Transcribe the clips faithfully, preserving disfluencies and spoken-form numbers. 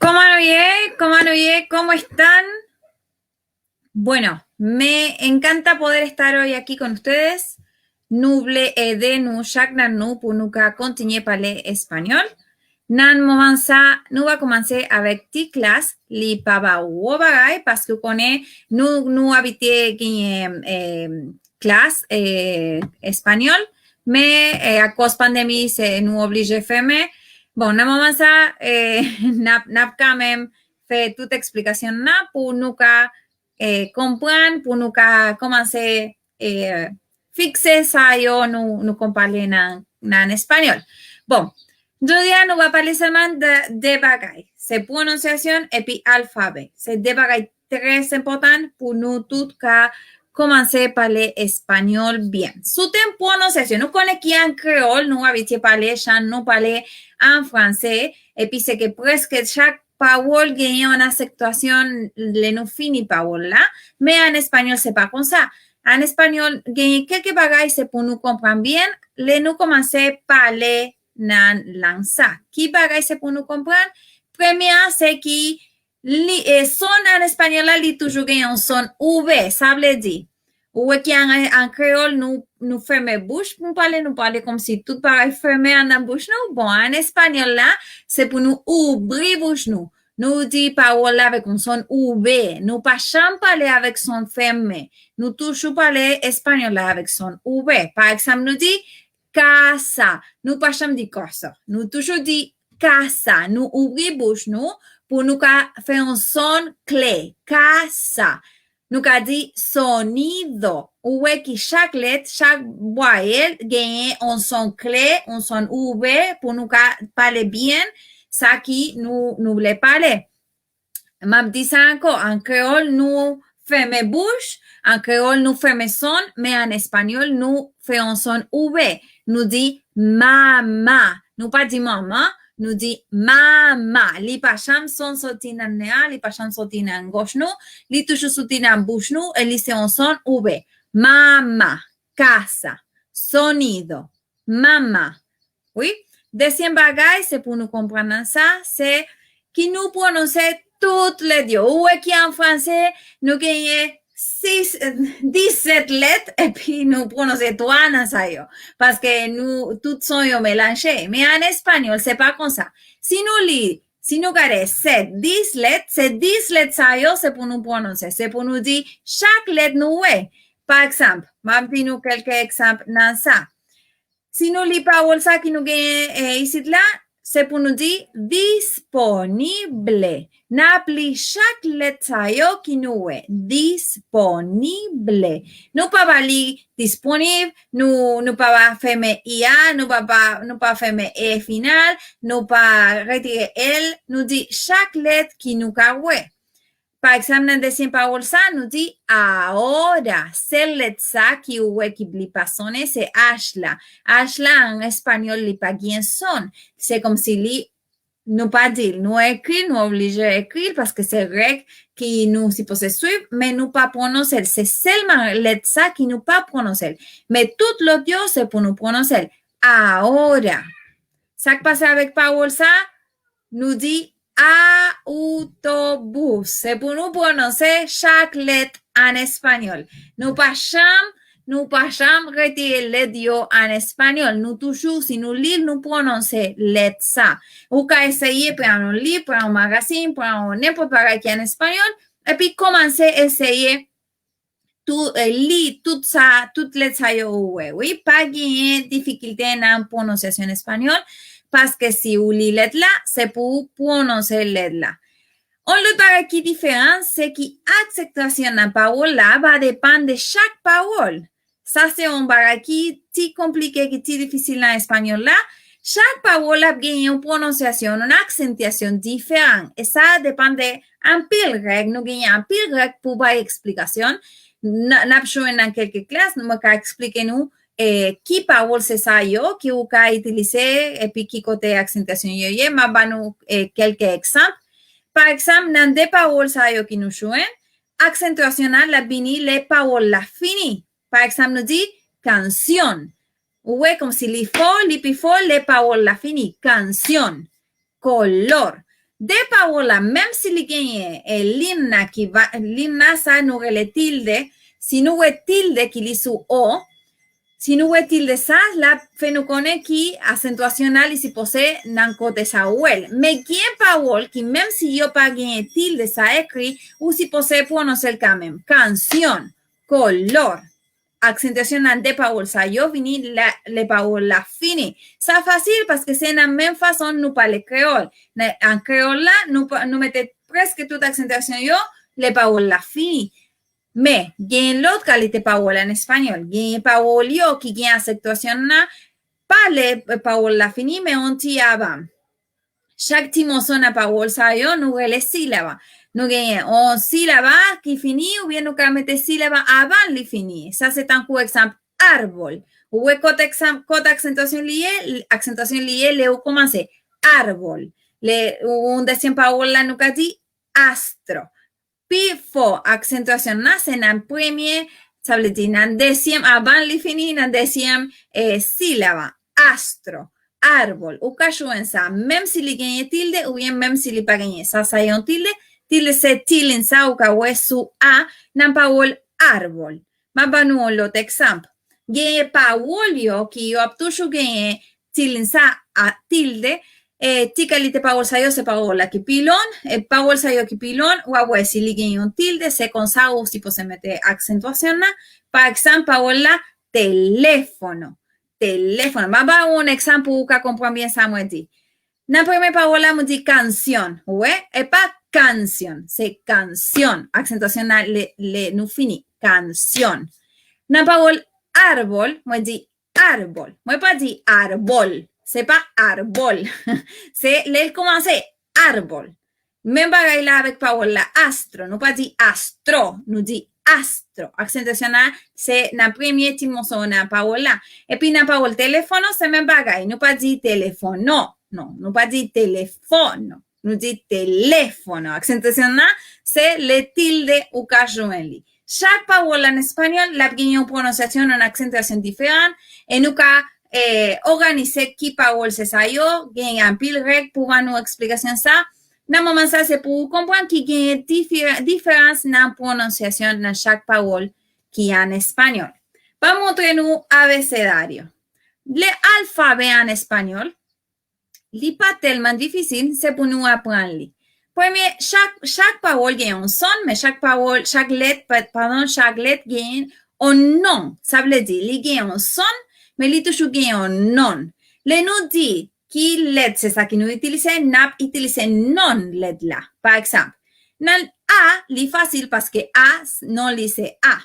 ¿Cómo no ye? ¿Cómo no ye? ¿Cómo están? Bueno, me encanta poder estar hoy aquí con ustedes. Nou vle ede nou chak nan nou pou nou ka kontinye pale espanyòl. Nan moman sa, nou va kòmanse avèk ti klas, li pa ba wo bagay, paske w konnen nou, nou abitye genyen eh, klas eh, espanyòl, men eh, akòz pandemi, se, nou oblije fèmen. Bon, nan moman sa, eh, n ap, n ap kanmenm fè tout eksplikasyon nan pou nou ka eh, konprann, pou nou ka kòmanse eh, fikse sa yo nou, nou konn pale nan, nan espanyòl. Bon, jodi a nou va pale sèlman de de bagay. Se pwononsyasyon epi alfabè. Se de bagay trè enpòtan pou nou tout ka kòmanse pale espanyòl byen. Sou tèm pwononsyasyon, nou konnen ki an kreyòl, nou abitye pale, chan nou pale an franse, epi se ke prèske chak pawòl genyen yon aksantiyasyon lè nou fini pawòl la, men an espanyòl se pa konsa. An espanyòl genyen kèk bagay se pou nou konprann byen, lè nou kòmanse pale nan lang sa. Ki bagay se pou nou konprann? Premye a se ki li, e, son an espanyòl la, li toujou gen yon son ouvè, sa vle di, ou wè ki an, an kreyòl, nou, nou fèmen bouch, nou pale, nou pale kòmsi tout bagay fèmen anndan bouch nou. Bon, an espanyòl la, se pou nou ouvri bouch nou. Nou di pawòl la avèk yon son ouvè. Nou pa janm pale avèk son fèmen. Nou toujou pale espanyòl la avèk son ouvè. Pa egzanp, nou di casa. Nou pa janm di kòsa. Nou toujou di casa. Nou ouvri bouch nou pou nou ka fè yon son klè. Casa. Nou ka di sonido. Ou wè ki chak lèt, chak vwayèl genyen yon son klè, yon son ouvè pou nou ka pale byen sa ki nou, nou vle pale. M ap di sa ankò, an kreyòl, nou fèmen bouch, an kreyòl, nou fèmen son, men an espanyòl, nou fè yon son ouvè. Nou di mama. Nou pa di manman, nou di mama. Li pa janm son soti nan nen an, li pa janm soti nan gòj nou, li toujou soti nan bouch nou, e li se yon son ouvè. Mama, casa, sonido, mama. Wi. Dezyèm bagay, se pou nou konprann nan sa, se ki nou pwononse tout lèt yo. Ou wè ki an franse, nou genyen sis, disèt lèt, epi nou pwononse twa nan sa yo. Paske nou, tout son yo melanje. Men an espanyòl, se pa konsa. Si nou li, si nou gade sèt, dis lèt, se dis lèt sa yo, se pou nou pwononse. Se pou nou di chak lèt nou wè. Pa egzanp, m ap di nou kèk egzanp nan sa. Si nou li pawòl sa ki nou genyen eh, isit la, se pou nou di disponible. N ap li chak lèt sa yo ki nou wè. Disponible. Nou pa va li disponib, nou, nou pa va fèmen i a, nou pa, pa, nou pa fèmen e final, nou pa retire l, nou di chak lèt ki nou ka wè. Pa egzanp, nan dezyèm pawòl sa, nou di ahora. Sèl lèt sa ki ou wè ki li pa sonnen, se H la. H la, an espanyòl, li pa gen son. Se kòmsi li, nou pa di l. Nou ekri l, nou oblije ekri l, paske se règ ki nou sipoze swiv, men nou pa pwononse l. Se sèlman lèt sa ki nou pa pwononse l. Men tout lòt yo, se pou nou pwononse l. Ahora. Sa k pase avèk pawòl sa? Nou di autobús. Se pou nou pwononse chak lèt an espanyòl. Nou pa janm, nou pa janm retire lèt yo an espanyòl. Nou toujou, si nou li l, nou pwononse lèt sa. Ou ka eseye pran yon liv, pran yon magazin, pran yon nenpòt bagay ki an espanyòl, epi kòmanse eseye tou, eh, li tout sa, tout lèt sa yo ou wè, wi. Pa genyen difikilte nan pwononsyasyon espanyòl, paske si ou li lèt la, se pou ou pwononse lèt la. Yon lòt bagay ki diferan, se ki aksantiyasyon nan pawòl la va depann de chak pawòl. Sa se yon bagay ki ti konplike, ki ti difisil nan espanyòl la. Chak pawòl ap genyen yon pwononsyasyon, yon aksantiyasyon diferan. E sa depann de anpil règ, nou genyen anpil règ pou bay eksplikasyon. N, n ap jwenn nan kèk klas, mwen ka eksplike nou eh, ki pawòl se sa yo, ki ou ka itilize, epi ki kote aksantiyasyon yo ye. M ap ba nou eh, kèk egzanp. Pa egzanp, nan de pawòl sa yo ki nou jwenn, aksantiyasyon nan la vini lè pawòl la fini. Pa egzanp, nou di canción. Ou wè kòmsi li fò, li pi fò lè pawòl la fini. Canción. Color. De pawòl la, menm si li genyen e limna ki va, limna sa nou rele tilde, si nou wè tilde ki li sou o, si nou wè tilde sa, l ap fè nou konnen ki aksantwasyon la li sipoze nan kote sa ou wè l. Men gen pawòl ki menm si yo pa genyen tilde sa ekri, ou sipoze pwononse l kanmenm. Kansyon, kolò. Aksantwasyon nan de pawòl sa yo vini lè pawòl la fini. Sa fasil paske se nan menm fason nou pale kreyòl. An kreyòl la, nou mete prèske tout aksantwasyon yo lè pawòl la fini. Men, gen lòt kalite pawòl an espanyòl. Gen pawòl yo ki gen aksantwasyon nan pa lè pawòl la fini, men yon ti avan. Chak ti moso nan pawòl sa yo, nou rele silaba. Nou genyen yon silaba ki fini, oubyen nou ka mete silaba avan li fini. Sa se tankou egzanp, árbol. Ou wè kot egzanp, kot aksantwasyon li ye, aksantwasyon li ye lè ou kòmanse. Árbol. Lè yon dezyèm pawòl la, nou ka di astro. Pi fò aksantwasyon nan se nan premye, sa vle di nan dezyèm, avan li fini, nan dezyèm e, silaba, astro, árbol. Ou ka jwenn sa, menm si li genyen tilde oubyen menm si li pa genyen. Sa, sa yon tilde. Tilde se ti liy sa ou ka wè sou a nan pawòl árbol. M a ban nou yon lòt egzanp. Genyen pawòl yo ki yo ap toujou genyen ti liy sa a tilde. E ti kalite pawòl sa yo se pawòl la ki pi long. E pawòl sa yo ki pi long, w ap wè si li gen yon tilde, se konsa ou sipoze mete aksantwasyon nan. Pa egzanp, pawòl la, teléfono. Teléfono. M a ba ou yon egzanp pou ou ka konprann byen sa mwen di. Nan premye pawòl la, mwen di kansyon. Ou wè, e pa kansyon, se kansyon. Aksantwasyon nan lè, lè nou fini. Kansyon. Nan pawòl árbol, mwen di árbol. Mwen pa di árbol. Se pa árbol. Se lè l kòmanse, árbol. Menm bagay la avèk pawòl la, astro. Nou pa di astro, nou di astro. Aksantwasyon nan se nan premye ti moso nan pawòl la. Epi nan pawòl teléfono, se menm bagay. Nou pa di teléfono. Non, nou pa di teléfono. Nou di teléfono. Aksantwasyon nan se le tilde ou ka jwenn li. Chak pawòl an espanyòl, l ap gen yon pwononsyasyon, yon aksantwasyon diferan, e nou ka, e, òganize ki pawòl se sa yo, gen anpil règ pou ban nou eksplikasyon sa. Nan moman sa, se pou ou konprann ki gen diferan, diferans nan pwononsyasyon nan chak pawòl ki an espanyòl. Pa montre nou abecedario. Le alfabe an espanyòl, li pa tèlman difisil, se pou nou aprann li. Premye, chak, chak pawòl gen yon son, men chak pawòl, chak lèt, pa-, padon, chak lèt gen yon non. Sa vle di, li gen yon son, men li toujou gen yon non. Lè nou di ki lèt se sa ki nou itilize, n ap itilize non lèt la. Pa egzanp, nan a, li fasil paske a, non li se a.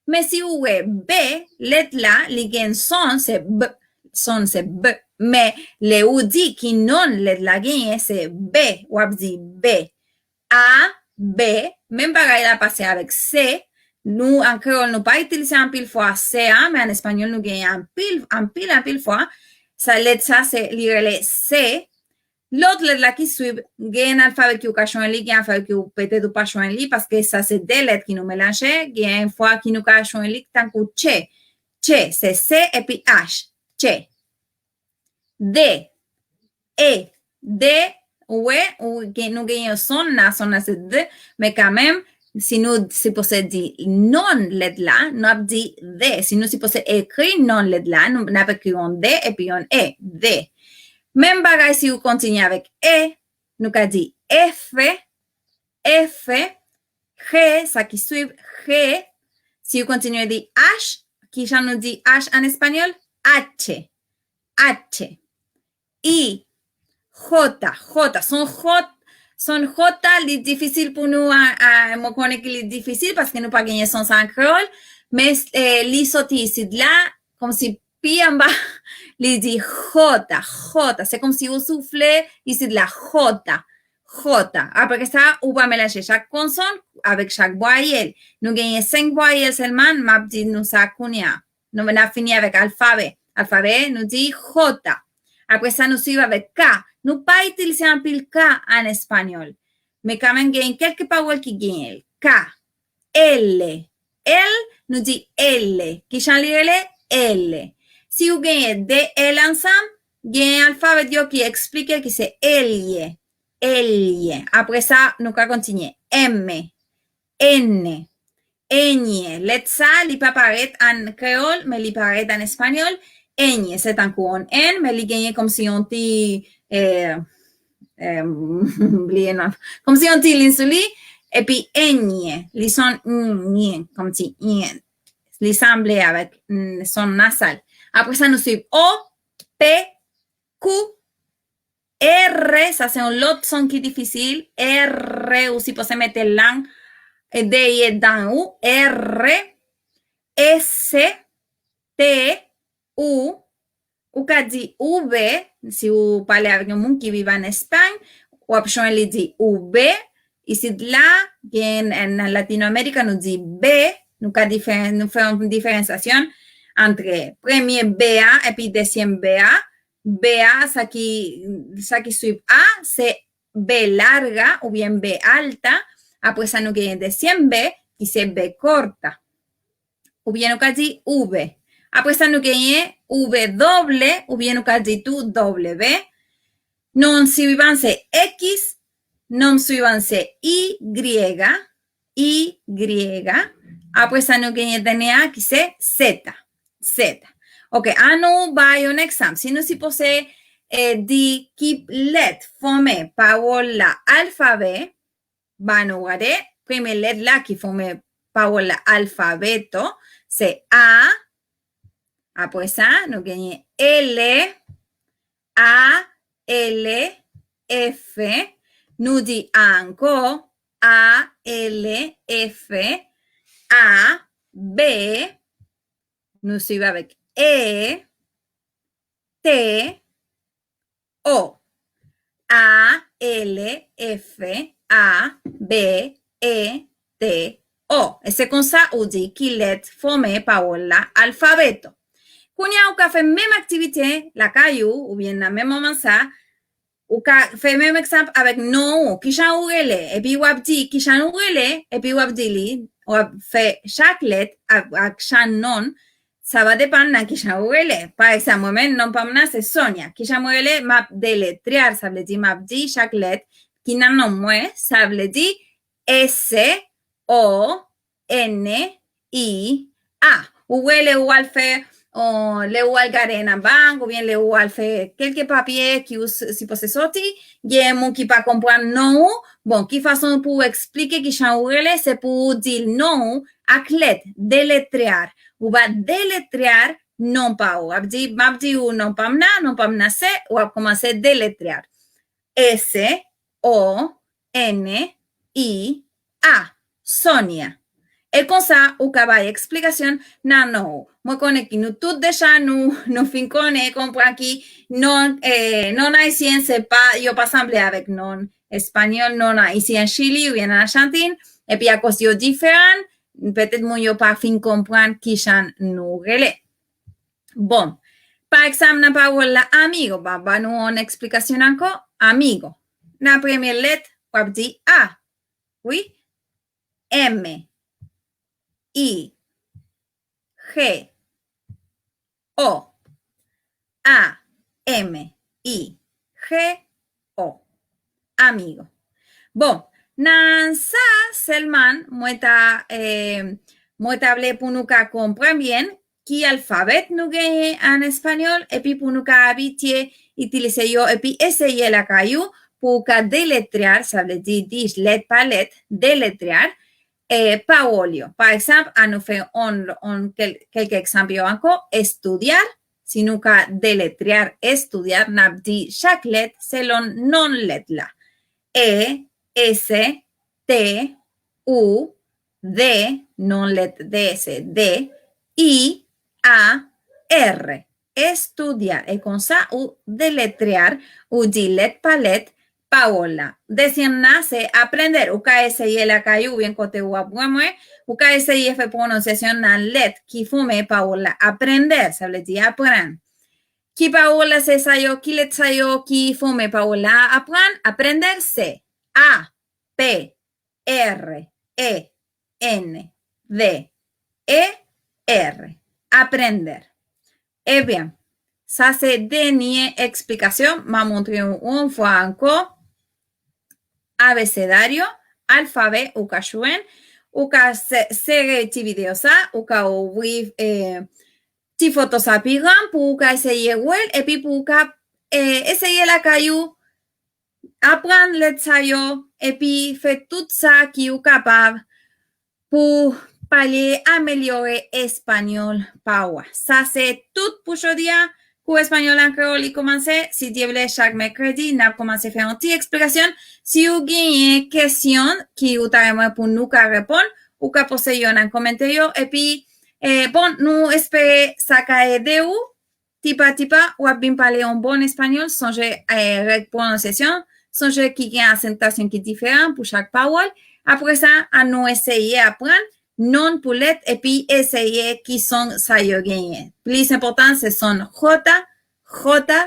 Men si ou wè B, lèt la, li gen son, se b, son se b. Men lè ou di ki non lèt la genyen, se B, w ap di B. A, B, menm bagay la pase avèk C. Nou, an kreyòl, nou pa itilize anpil fwa C a, men an espanyòl, nou genyen anpil, anpil, anpil fwa. Sa, lèt sa, se, li rele C. Lòt lèt la ki swiv, gen alfabe ki ou ka jwenn li, gen alfabe ki ou petèt ou pa jwenn li, paske sa se de lèt ki nou melanje, gen fwa ki nou ka jwenn li tankou che. Che, se C epi H, che. D, E, D, ou wè, ou gen, nou genyen son nan, son nan se D, men kanmenm, si nou sipoze di non lèt la, n ap di D. Si nou sipoze ekri non lèt la, nou, n ap ekri yon D epi yon E, D. Menm bagay si ou kontinye avèk E, nou ka di F, F, G, sa ki swiv, G. Si ou kontinye di H, kijan nou di H an espanyòl? H, H. I, J, J, son J, son J, li difisil pou nou, a, a, mwen konnen ke li difisil paske nou pa genyen son sa an kreyòl, men, e, li soti isit la, kòmsi pi anba, li di J, J, se kòmsi ou soufle isit la, J, J. Apre sa, ou pa melanje chak konsòn avèk chak vwayèl. Nou genyen senk vwayèl sèlman, m ap di nou sa kounye a. Nou, n ap fini avèk alfabe. Alfabe, nou di J. Apre sa, nou swiv avèk K. Nou pa itilize anpil K an espanyòl. Men kanmenm, gen kèlke pawòl ki genyen K. L. L, nou di L. Kijan li rele? L. Si ou genyen de L ansanm, gen alfabè yo ki eksplike ki se L ye. Eñe. Apre sa, nou ka kontinye. Eme. Ene. Eñe. Lèt sa, li pa parèt an kreyòl, men li parèt an espanyòl. Eñe. Se tankou yon N, men li genyen kòmsi yon ti, eh, eh, m bliye non. Kòmsi yon ti liy sou li, epi eñe. Li sonn ñe, kòmsi ñe. Li sanble avèk, mm, sonn nasal. Apre sa, nou swiv O, P, Q, R, sa se yon lòt sonn ki difisil. R, ou sipoze mete lang, eh, dèyè dan ou. R, S, T, U, ou ka di U V, si ou pale avèk yon moun ki viv an Espay, w ap jwenn li di U V. Isit la, gen nan Latino Amerika, nou di B, nou ka diferen-, nou fè yon diferansyasyon antre premye B a epi dezyèm B a. B a, sa ki, sa ki swiv A, se B larga oubyen B alta. Apre sa, nou genyen dezyèm B, ki se B corta. Oubyen nou ka di U V. Apre sa, nou genyen U V doble, oubyen nou ka di tou W. Non swivan se X, non swivan se Y, Y. Apre sa, nou genyen dènye a ki se Z. Z. Ok, ann nou bay yon egzanp. Si nou sipoze, eh, di ki lèt fòme pawòl la alfabè, ba nou gade, premye lèt la ki fòme pawòl la alfabeto, se A. Apre sa, nou genyen L, A, L, F. Nou di A ankò, A, L, F, A, B. Nou swiv avèk E, T, O. A, L, F, A, B, E, T, O. E se konsa ou di ki lèt fòme pawòl la alfabeto. Kounye a, ou ka fè menm aktivite lakay ou, oubyen nan menm moman sa, ou ka fè menm egzanp avèk non ou. Kijan ou rele? Epi w ap di, kijan ou rele? Epi w ap di li, w ap fè chak lèt ak, ak chak non. Sa va depann nan kijan ou rele. Pa egzanp, mwen menm, non pa m nan se Sonia. Kijan mwen rele? M ap deletrear, sa vle di m ap di chak lèt ki nan non mwen, sa vle di S, O, N, I, A. Ou wè lè ou al fè, o, lè ou al gade nan bank, oubyen lè ou al fè kèlke papye ki ou s-, sipoze soti, gen moun ki pa konprann non ou. Bon, ki fason pou w eksplike kijan ou rele? Se pou ou di non ou ak lèt, deletrear. Ou va deletrear non pa ou. W ap di, m ap di ou non pa m nan, non pa m nan se, w ap kòmanse deletrear. S, O, N, I, A, Sonia. E konsa, ou ka bay eksplikasyon nan non ou. Mwen konnen ki nou tout deja nou, nou fin konnen, konprann ki non, eh, non ayisyen, se pa, yo pa sanble avèk non espanyòl, non ayisyen Chili oubyen nan Ajantin. Epi akoz yo diferan, petèt moun yo pa fin konprann kijan nou rele. Bon, pa egzanp, nan pawòl la amigo, ba, ba nou yon eksplikasyon ankò. Amigo. Nan premye lèt, w ap di A. Wi. M, I, G, O. A, M, I, G, O. Amigo. Bon, nan sa sèlman, mwen ta, eh, mwen ta vle pou nou ka konprann byen ki alfabè nou genyen an espanyòl, epi pou nou ka abitye itilize yo, epi eseye lakay ou pou w ka deletrear, sa vle di, di lèt pa lèt, deletrear, eh, pawòl yo. Pa egzanp, ann nou fè on, on, kèl-, kèlke egzanp yo ankò, estudiar, si nou ka deletrear estudiar, n ap di chak lèt selon non lèt la. E, S, T, U, D, non lèt D, se D, I, A, R. Estudiar. E konsa ou deletrear, ou di lèt pa lèt, pawòl la. Dezyèm nan, se aprender. Ou ka eseye lakay ou, oubyen kote ou ap wè mwen, ou ka eseye fè pwononsyasyon nan lèt ki fòme pawòl la. Aprender, sa vle di aprann. Ki pawòl la se sa yo, ki lèt sa yo ki fòme pawòl la aprann? Aprender se A, P, R, E, N, D, E, R. Aprender. Ebyen, sa se dènye eksplikasyon. M a montre w yon fwa ankò. abecedario, alfabè, ou ka jwenn, ou ka sere ti videyo sa, ou ka ouvri ti foto sa pi gran pou ou ka eseye wè l, epi pou ou ka eseye lakay ou, aprann lèt sa yo, epi fè tout sa ki ou kapab pou pale, amelyore espanyòl pa w a. Sa se tout pou jodi a. Kou espanyòl an kreyòl li kòmanse, si Dye vle, chak mèkredi, n ap kòmanse fè yon ti eksplikasyon. Si ou genyen kesyon ki ou ta renmen pou nou ka reponn, ou ka poste yo nan kòmantè yo. Epi, bon, nou espere sa ka ede ou. Tipa tipa, w ap vin pale yon bon espanyòl. Sonje règ pwononsyasyon. Sonje ki gen asantasyon ki diferan pou chak pawòl. Apre sa, ann nou eseye aprann non pou lèt epi eseye ki son sa yo genyen. Plis enpòtan, se son J, J,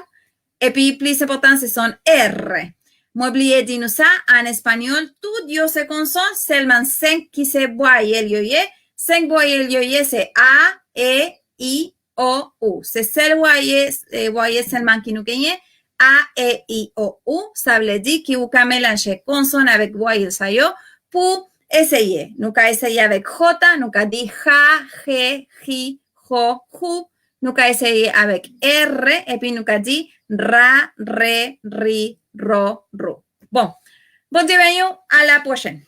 epi plis enpòtan, se son R. Mwen bliye di nou sa, an espanyòl, tout yo se konson, sèlman senk ki se vwayèl yo ye. Senk vwayèl yo ye, se A, E, I, O, U. Se sèl vwayèl, vwayèl sèlman ki nou genyen, A, E, I, O, U. Sa vle di ki ou ka melanje konson avèk vwayèl sa yo pou eseye. Nou ka eseye avèk J, nou ka di ja, je, ji, jo, ju. Nou ka eseye avèk R, epi nou ka di ra, re, ri, ro, ru. Bon, Bondye beni w, a la pwochèn.